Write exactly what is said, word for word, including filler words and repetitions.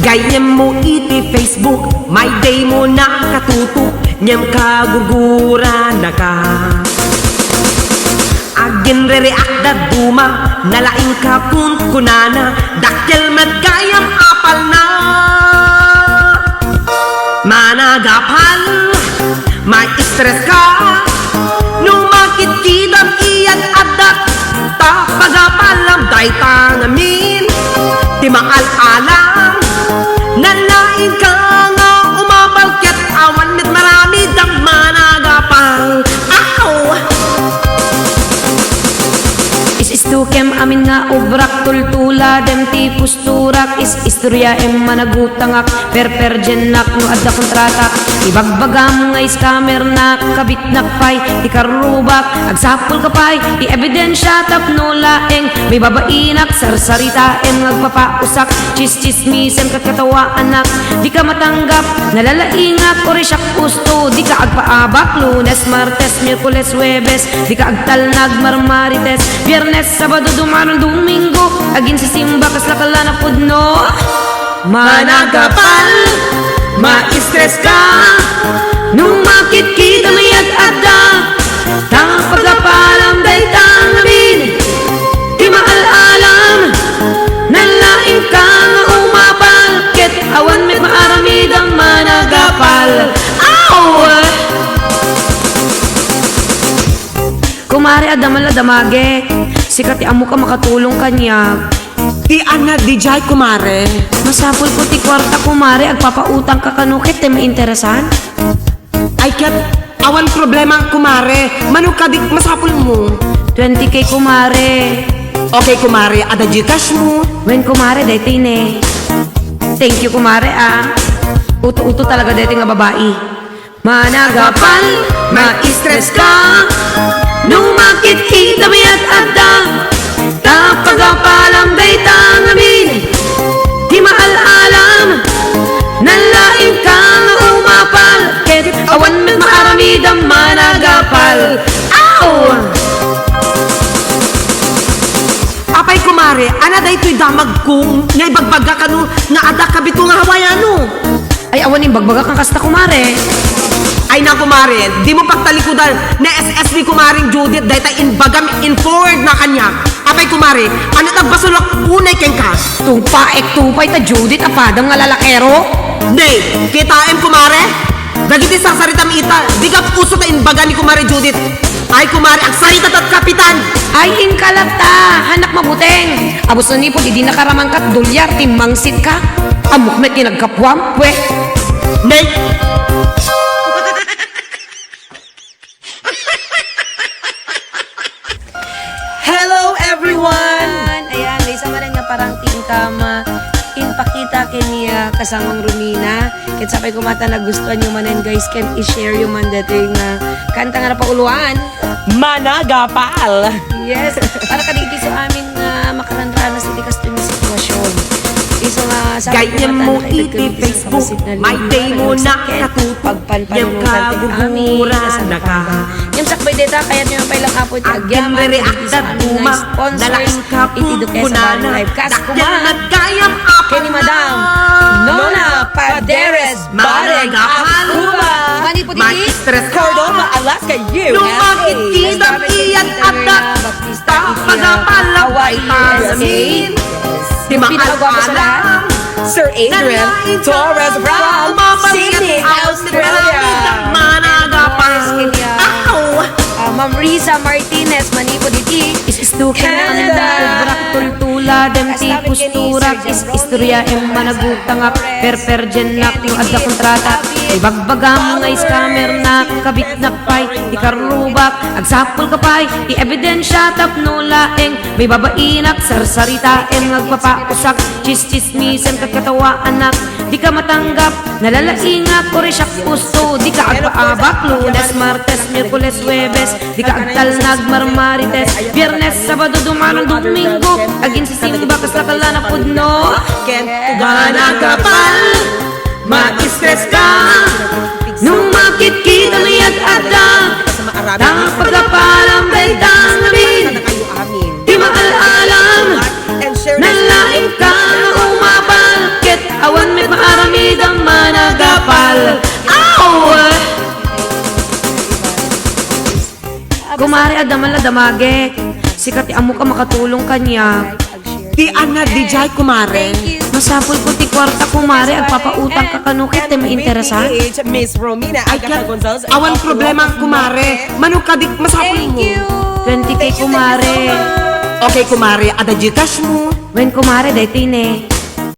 Gayyemmo iti Facebook, maydaymo nakatutok, ngem kagurguranaka. Aginrereact dadduma, nalaingka kunkunana, dakkel met gayyem apalna. Managapal, maistreska, no makitkidam iyad adda, ta pagapalam dayta ngamin. Ti maal-alam, nalaingka nga umapal ket awan met maaramidam, managapal. Aw! Is-istukem amin nga obrak, tultuladem ti posturak, is-istoryaem managutangak, perperdiennak no adda kontratak. Ibagbagam nga scammernak, kabitnak pay ti karrubak. Agsapulka pay ti ebidensia tapno laeng maibabainak, sarsaritaem nga agpapausak, tsistsismisem ket katawaanak. Dika matanggap, nalalaingak, uray siak husto. Dika agpaabak Lunes, Martes, Miyerkules, Huwebes. Dika agtalnag, Marmarites, Biernes, Sabado, Dumaron, Domingo. Aginsisimba, kasla ka la napudno. Managapal, maistreska, no makitkidam iyad adda, ta pagapalam dayta ngamin. Ti maal-alam, nalaingka nga umapal, ket awan met maaramidam, managapal. Aw! Kumare, adda man la damagek. Sika ti ammok a makatulong kaniak. Ti anad diay, kumare? Masapulko ti kuarta, kumare. Agpapautangka kano ket ti mainteresan? Ay, ket awan problema, kumare. Mano kadi masapulmo? Twenty K, kumare. Okay, kumare. Adda GCash mo? Wen, kumare, daytoy ne. Thank you, kumare, ah. Uto-uto talaga daytoy nga babai. Managapal, maistreska, no makitkidam iyad adda, ta pagapalam dayta ngamin. Ti maal-alam, nalaingka nga umapal, ket awan met maaramidam, managapal. Aw! Apay, kumare, ania daytoy damagko nga ibagbaga kano nga adda kabitko nga Hawaiano? Ay, awan imbagbagak nga kasta, kumare. Ay na, kumare, dimo pagtalikudan, na-S S ni kumareng Judith dayta imbagam, in-forward na kaniak. Apay, kumare, ania ti agbasolak unay kenka? Tungpaek, tungpay ta Judith a padam nga lalakero. Ne, kitaem, kumare? Dagiti sarsaritam ita, di gap-uso ta imbaga ni Kumare Judith. Ay, kumare, agsarita ta ti kapitan! Ay, inka latta, hanak mabuteng. Abus nanipud idi nakaramangkat dolyar ti mangsitka. Ammok met ti naggapuam, pwe. Ne! Hello, everyone! Ayan, maysa manen nga parang ti inkam, ah, impakita ken ni, ah, kasamang Romina. Ket sapay koma ta nagustuanyo manen, guys, ken i-shareyo man daytoy nga kanta nga napauloan. Managapal! Yes, para kadagiti isu amin nga makaranranas iti kastoy nga sitwasyon. Isu nga sapay koma ta nakaited iti Facebook, maydaymo nakatutok, ngem kaguguranaka. Ngem sakbay dayta, kayatyo man pay lang, Apo, iti agyamanen dagiti amin nga sponsors iti Duquesa Valley Live. Kas koma ken ni Madam Nona Paderes Bareng Acuba. Manipud iti Cordova, Alaska, U S A. Baptista iti Hawaii, U S A. Pinakaguwapo sa lahat, Sir Adrian Torres from Sydney, Australia. Of course, kanya, ah, Ma'am Riza Martinez, manipud iti Canada. Tultuladem ti posturak, is-istoryaem managutangak, perperdiennak no adda kontratak. Ibagbagam nga scammernak, kabitnak pay ti karrubak. Agsapulka pay ti ebidensia tapno laeng maibabainak, sarsaritaem nga agpapausak, tsistsismisem ket katawaanak. Dika matanggap, nalalaingak, uray siak husto. Dika agpaabak Lunes, Martes, Miyerkules, Huwebes. Dika agtalnag, Marmarites, Biernes, Sabado, Dumaron, Domingo. Aginsisimba, kasla ka la napudno. Managapal, maistreska, no makitkitam iyad adda, ta pagapalam dayta ngamin. Ti maal-alam, nalaingka nga umapal, ket awan met Kumare, adda man la damagek. Sika ti ammoka makatulong kaniak. Ti anad dijay, kumare. Masapul ko ti kuarta, kumare. Agpapautang ka kano ket ti mainteresan. Miss Romina Ay, Agatha kat- Gonzalez. Awan problema, kumare. Mano kadik masapul mo. Twenty K, kumare. Okay, kumare. Ada Gcash mo. Wen, kumare, daytoy ne.